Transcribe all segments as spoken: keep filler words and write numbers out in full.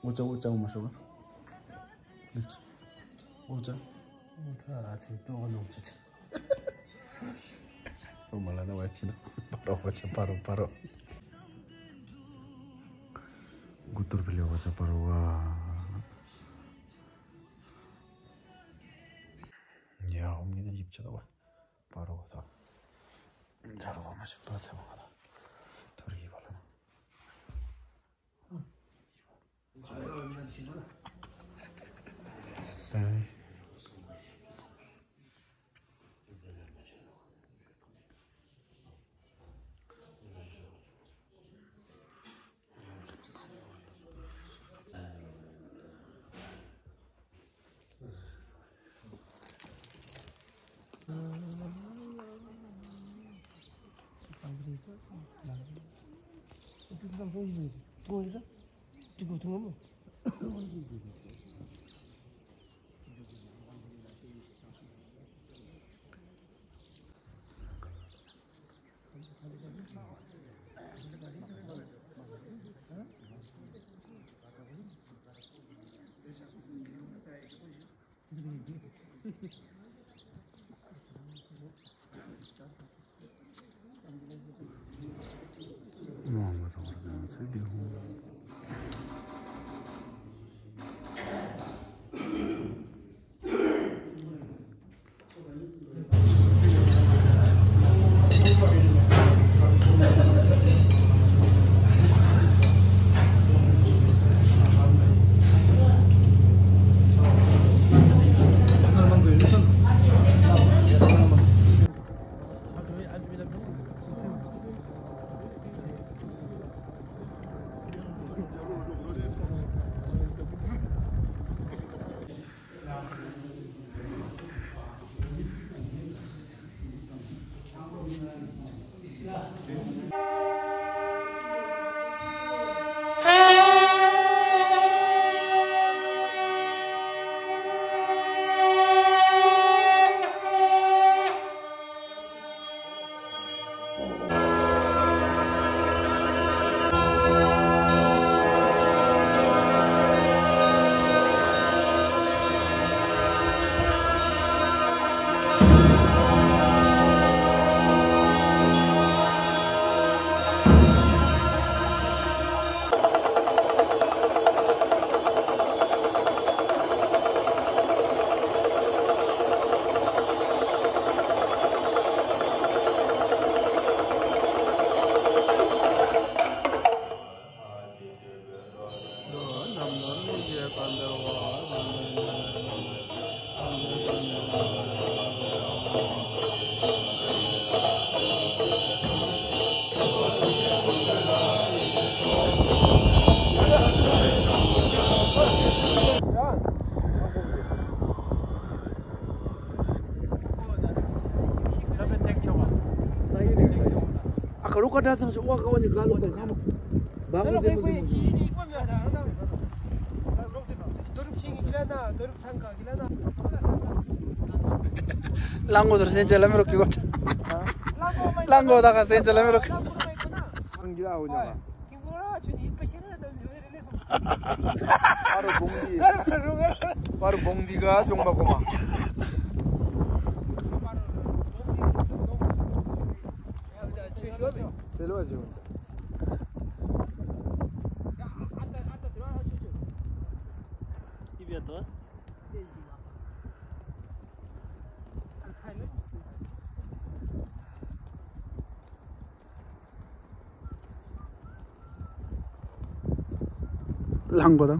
ཨོ་ཅག་ཨོ་ཅག་མ་ཤོག་ཨ། ཨོ་ཅག་ཨོ་ཅག་ཨོ་ད་ཨ་ཅེ་ཏོ་ཨ་ནོང་ཅུ་ཅག་ཨོ་མ་ལ་ན་བའི་ཐི་ན་པ་རོ་ཨོ་ཅག་པ་རོ་པ་རོ། གུ་ཏུར་བི་ལེ་ཨོ་ཅག་པ་རོ་བ། ཉ་ཧོ་མི་ན་ཡིབ་ཅག་བ། པ་རོ་ད། ཇ་རོ་བ་མ་ཤི་པ་ཚེ་བ་ང་ད། ཐོ་རི་ཡི་བ་ལ་ན། ཨ་ཁ་རུ་ཀ་ཏྲ་སང་ཞོ་ཝ་ཀ་ཝ་ནི་ག་ལུ་ཀ་ཁ་མ། བ་ཀ་ཟེ་མོ་ཟེ་མོ། ལང་གོ་ཟེར་སེན་ཅ་ལ་མི་རོ་ཀི་གོ། ལང་གོ་ད་ག་སེན་ཅ་ལ་མི་རོ་ཀི། ཨང་གི་ལ་འོ་ཉ་མ། པར་བོང་དི། པར་བོང་དི་ག་ཅོང་པ་གོ་མ། ཚེ་ལོ་ཞིག་ལང་གོ་དང་།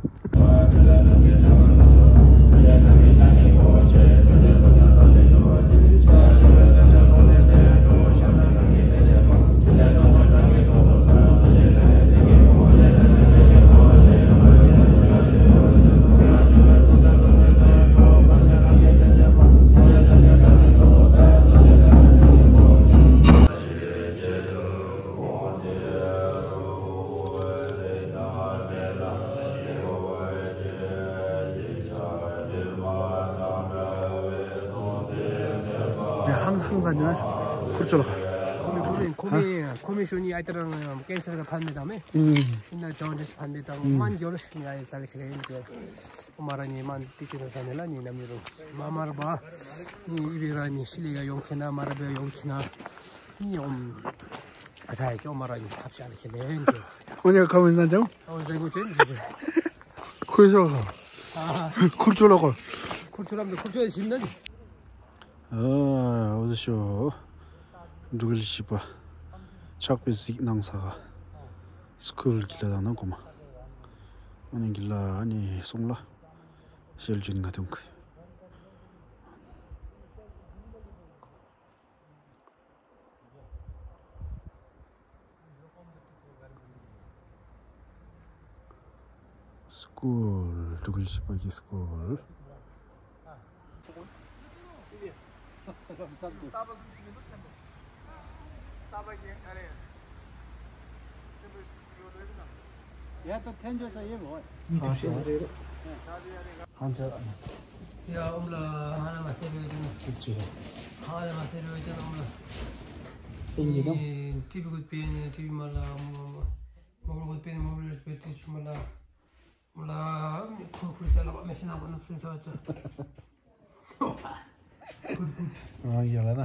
ཧང་ཧང་ས་ཉ་ཁུར་ཆོ་ལ། ཁོ་མི་ཁོ་མི་ཁོ་མི། ཁོ་མི་ཤོ་ནི་ཨ་ཏི་རང་ཀེན་སར་གི་ཕན་མེད་དང་མེད། ཨུམ། ཡིན་ན་ཇོན་ཌིས་ཕན་མེད་དང་ཨུམ། མན་གྱོ་ལ་ཤུ་ནི་ཨ་ཡི་ས་ལ་ཁེ་ལེ་ཡིན་གྱོ། ཨོ་མ་ར་ནི་མན་ཏི་ཏི་ན་ས་ནི་ལ་ནི་ནམ་ནི་རུ། མ་མ་ར་བ། ནི་ཨི་བི་ར་ནི་ཤི་ལི་ག་ཡོང་ཁེ་ན་མ་ར་བེ་ཡོང་ཁེ་ན། ནི་ཨོམ། ཨ་ཐ་ཡི་ཅོ་མ་ར་ནི་ཐབ་ཤ་ལ་ཁེ་ལེ་ཡིན་གྱོ། ཨོ་ཉ་ཁ་མི་ན་ཅང་། ཨོ་ཟེ་གོ་ཅན་ཟེ་གོ། ཁོས་ཤོག་ཁུར་ཆོ་ལོག་གོ། ཁུར་ཆོ་ལམ་དུ་ཁུར་ཆོ་ཞིམ་ན་ནི། ཨ་འོ་ཟེ་ཤོ། འབྲུག་ལ་བྱིས་པ་ཆག་པའི་གཟིགས་གནང་ས་ག་སྐུལ་གྱི་ལ་དང་ན་གོ་མ། ཨ་ནི་གི་ལ་ཨ་ནི་སོང་ལ་ཤེལ་ཅུན་ང་ཐོན་གི། སྐུལ། འབྲུག་ལ་བྱིས་པ་གི་སྐུལ། ཡ་ད་ཐན་ཅོ་ས་ཡེ་བོ། ཧང་ཅ། ཡ་ཨོམ་ལ་ཧ་ལ་མ་སེ་རེ་ཅན། ཁྱེད་ཆེ། ཧ་ལ་མ་སེ་རེ་ཅན་ཨོམ་ལ། ཏིང་གི་དང་། ཏི་བི་གུ་པེ་ནི་ཏི་བི་མ་ལ་མོ་མོ་གུ་པེ་ནི་མོ་ལ་པེ་ཏི་ཆུ་མ་ལ། ཨོམ་ལ་ཁུ་ཁུ་ས་ལ་མེ་ཤི་ན་གོ་ན་ཁུ་ས་ཅ། ཨ་ཡ་ལ་ན།